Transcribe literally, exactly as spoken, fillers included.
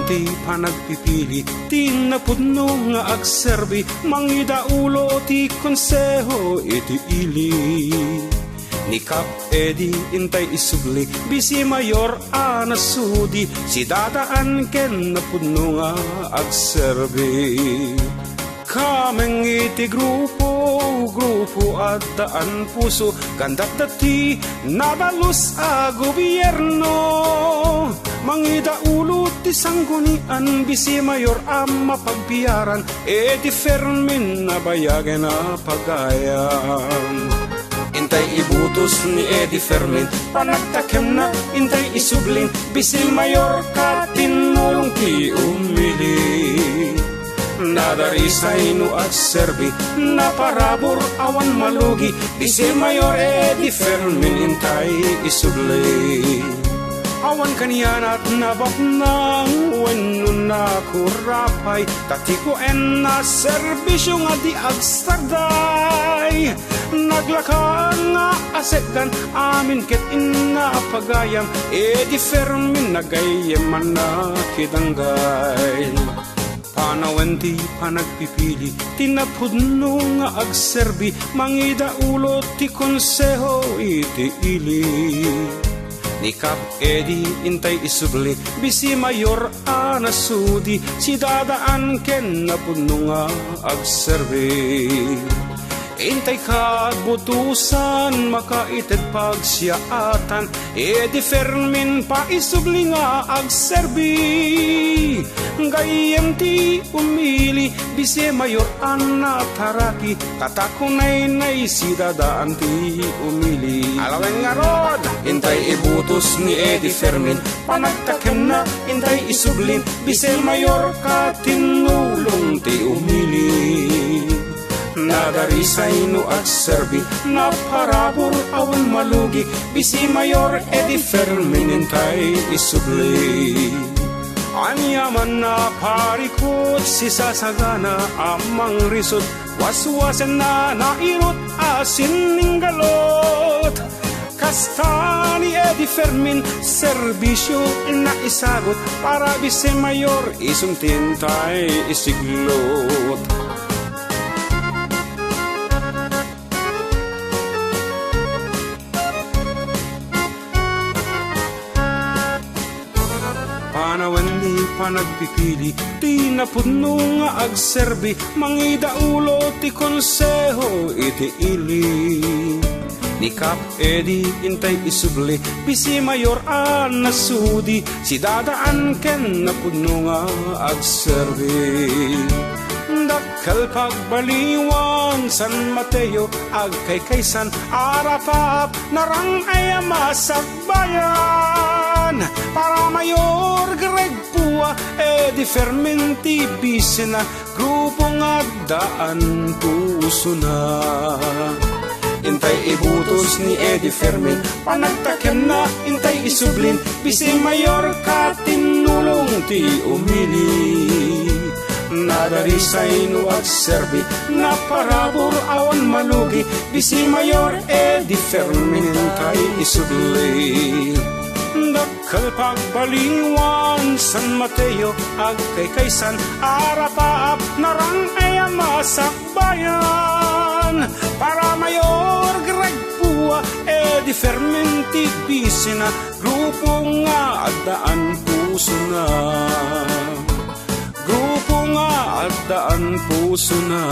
ti panagpipili ti napudno nga agserbi, mangidaulo ti konseho iti ili. Ni Kap Eddie intay isubli, bisi mayor a nasudi, sidadaan ken napudno nga agserbi. Kameng iti grupo, grupo addaan puso, gandat dati nadalus a gobierno. Mangidaulo ti sanggunian, bisi mayor a mapagbiaran, Eddie Fermin a bayagen a pagayam. Intay ibutos ni Eddie Fermin, panagtakemna, intay isublin, bisi mayor ka tinulong ti umili. Nadarisay no agserbi, naparabur awan malugi, bisi mayor Eddie Fermin intay isubli. Awan kanianat nabapnang wenno nakurapay, ta ti kuen a serbisio nga di agsarday. Naglaka nga asekdan amin ket inna pagayam, Eddie Fermin nagayem a nakidanggay. Panawen ti panagpipili ti napudno nga agserbi, mangidaulo ti konseho iti ili. Ni Kap Eddie intay isubli, bisi mayor a nasudi, sidadaan ken napudno nga agserbi. Intay kabutosan, makaited pagsiaatan, Eddie Fermin paisubli nga agserbi. Gayyem ti umili, bisi mayor a nataraki, katakunaynay sidadaan ti umili. Alawen ngarud, intay ibutos ni Eddie Fermin, panagtakemna, intay isublin, bisi mayor ka tinulong ti umili. Nadarisay no agserbi, naparabur awan malugi, bisi mayor Eddie Fermin intay isubli. Aniaman a parikut, sisasagana a mangrisut, waswasen a nairut a sininggalut. Kasta ni Eddie Fermin, serbisio na isagut para bisi mayor isun ti intay isiglut. Panawen ni panagpipili ti napudno nga agserbi, mangidaulo ti konseho iti ili. Ni Kap Eddie intay isubli, bisi mayor a nasudi, sidadaan ken napudno nga agserbi. Dakkel pagbaliwan, San Mateo, agkaykaysan, Arapaap, Narang-ay a Masakbayan, Para Mayor Greg Pua, Eddie Fermin ti bisina, grupo nga addaan pusona. Intay ibutos ni Eddie Fermin, panagtakemna, intay isublin, bisi mayor ka tinulong ti umili. Nadarisay no agserbi, naparabur awan malugi, bisi mayor Eddie Fermin intay isubli. Dakkel pagbaliwan, San Mateo, agkaykaysan, Arapaap, Narang-ay a Masakbayan, Para Mayor Greg Pua, Eddie Fermin ti bisina, grupo nga addaan pusona. Grupo nga addaan pusona.